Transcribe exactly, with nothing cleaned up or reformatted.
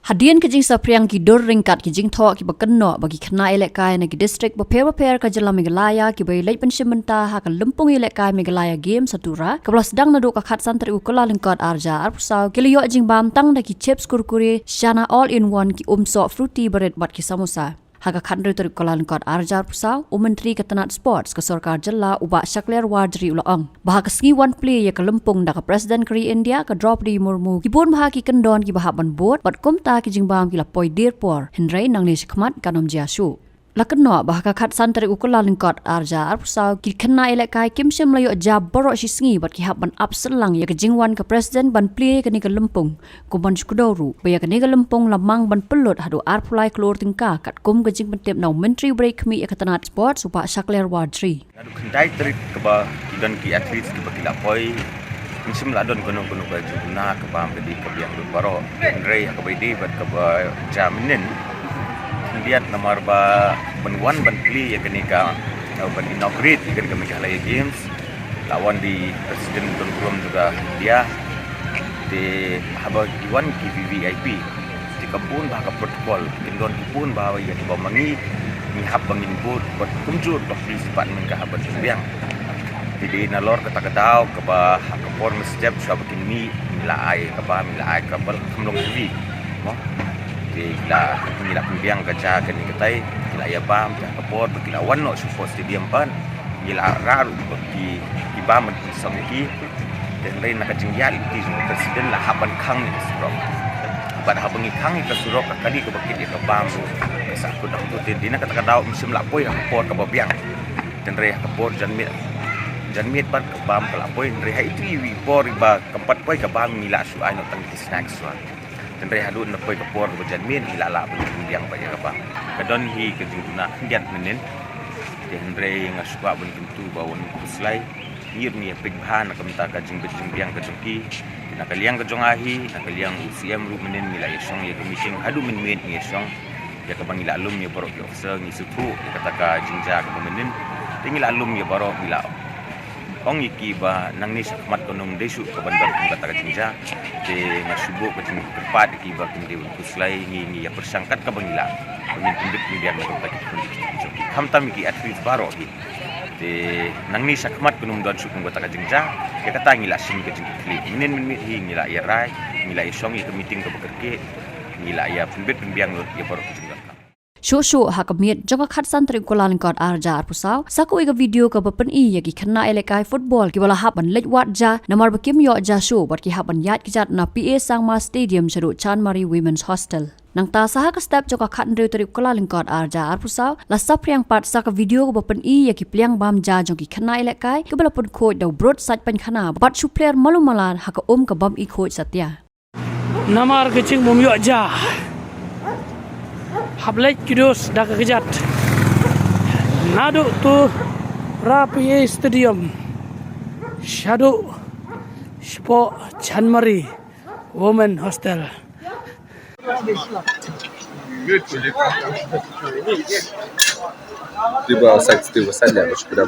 Hadien ka jingsaphriang ki dur ryngkat ki jingthoh kiba kynnoh ba ki khynnah ïalehkai na ki district bapher bapher ka jylla Meghalaya kiba ïaleit ban shim bynta ha ka lympung ïalehkai Meghalaya Games ha Tura, kaba la sdang naduh ka khatsan tarik u Kyllalyngkot arhajar arphew saw, ki la ïoh jingbam tang da ki chips kurkure, shana all in one, ki umsoh fruity barit bad ki samosa. Ha ka khathynriew tarik u Kyllalyngkot arhajar arphew saw, u Myntri ka tnat Sports ka sorkar jylla u Bah Shakliar Warjri u la ong ba ha ka sngi wan plie ïa ka lympung da ka President ka ri India ka Droupadi Murmu, ki bun bha ki kyndon kiba hap ban bud bad kumta ki jingbam ki la poi dier por, hynrei nangne shakhmat kan ym jia shuh. La kynnoh ba ha ka khatsan tarik u Kyllalyngkot arhajar arphew saw, ki khynnah ïalehkai kim shym la ïoh jab baroh shi sngi bad ki hap ban ap syllang ïa ka jingwan ka President ban plie ïa kane ka lympung. Kumban shu kdew ruh ba ïa kane ka lympung la mang ban pynlut haduh arphew lai klur tyngka katkum ka jingpyntip na u Myntri u briew khmih ïa ka tnat Sports u Bah Shakliar Warjri. Naduh khyndai tarik kaba ki don ki athletes kiba ki la poi, ngim shym la don kano kano ka jingduna kaba ym ka dei ka biang lut baroh. Hynrei ha kaba ïadei bad kaba jia mynnin, khyndiat namar ba ban wan ban plie ïa kane ka, ban inaugurate ïa kane ka Meghalaya Games, la wan da i President Don Grum jong ka India. Te haba ki wan ki V V I P, te ka bun bha ka protocol, ki kyndon ki bun bha ïa kaba ma ngi ngi hap ba ngin bud bad kumjuh ka police department ka hap ban pynbiang. Te dei nalor kata ka daw kaba ha ka por mynstep shuwa ba kin mih, ngi la ai ka bam, ngi la ai ka bam kham long heavy, mo. Te ngi la, ngi la pynbiang ka jia kane katai, ngi la ïa bam, te ha ka por ba ki la wan noh sha Sports Stadium pat, ngi la rah ruh ba ki, ki bam bad ki song ïa ki. Te hynrei na ka jingïaid lynti jong u President la hap ban khang ïa ka surok. Bad haba ngi khang ïa ka surok, ka kali kaba kit ïa ka bam ruh ka sahkut hangto. Te dei na kata ka daw ngim shym la poi ha ka por kaba biang. Te hynrei ha ka por janmiet, janmiet pat ka bam ka la poi, hynrei ha itu i por iba kam pat poi ka bam ngi la shu ai noh tang ki snacks shuwa. Te hynrei haduh na poi ka por kaba janmiet ngi la lah ban pynbiang pat ïa ka bam. Ka don hi ka jingduna khyndiat mynnin. Te hynrei nga shu kwah ban kyntu ba u Bah Khuslai, ngi ruh ngi ïa peit bha na ka bynta ka jingbit jingbiang ka jong ki. Te na ka liang ka jong nga hi, na ka liang u C M ruh mynnin ngi la ïa shong ïa ka meeting haduh mynmiet ngi ïa shong. Ïa kaba ngi la lum ïa baroh ki officer, ngi sngewthuh ïa kata ka jingjia kaba mynnin. Te ngi la lum ïa baroh, ngi la ong ïa ki ba nangne shakhmat kan ym dei shuh kaban don kum kata ka jingjia. Te nga shu buh ka jingkyrpad ïa ki ba kin dei ban khuslai, ngi, ngi ïa pyrshang kat kaba ngi lah. Ba ngin pynbit pynbiang na ka bynta ki khun ki kti ki jong ki. Khamtam ïa ki athletes baroh hi. Te nangne shakhmat kan ym don shuh kum kata ka jingjia. Ïa kata ngi la shim ka jingkitkhlieh. Mynnin mynmiet hi ngi la ïa rai, ngi la ïa shong ïa ka meeting kaba kyrkieh. Ngi la ïa pynbit pynbiang lut ïa baroh ki jingdonkam. Shuh shuh ha ka miet jong ka khatsan tarik u Kyllalyngkot arhajar arphew saw, sa kawei ka video kaba pyni ïa ki khynnah ïalehkai football kiba la hap ban leit wad jia namar ba kim ïoh jia shuh bad ki hap ban ïaid kjat na P A Sangma Stadium shaduh Chanmari Women's Hostel. Nangta sa ha ka step jong ka khathynriew tarik u Kyllalyngkot arhajar arphew saw, la saphriang pat sa ka video kaba pyni ïa ki pliang bam jia jong ki khynnah ïalehkai kiba la pynkhuid da u Brut Sait Painkhana bad shu pler malu mala ha ka um ka bym i khuid satia. Namar ka jingbym ïoh jia, hap leit kiew da ka kjat naduh Tura P A Stadium shaduh shapoh Chanmari Women Hostel. Diba side, diba side ya, bos, diba.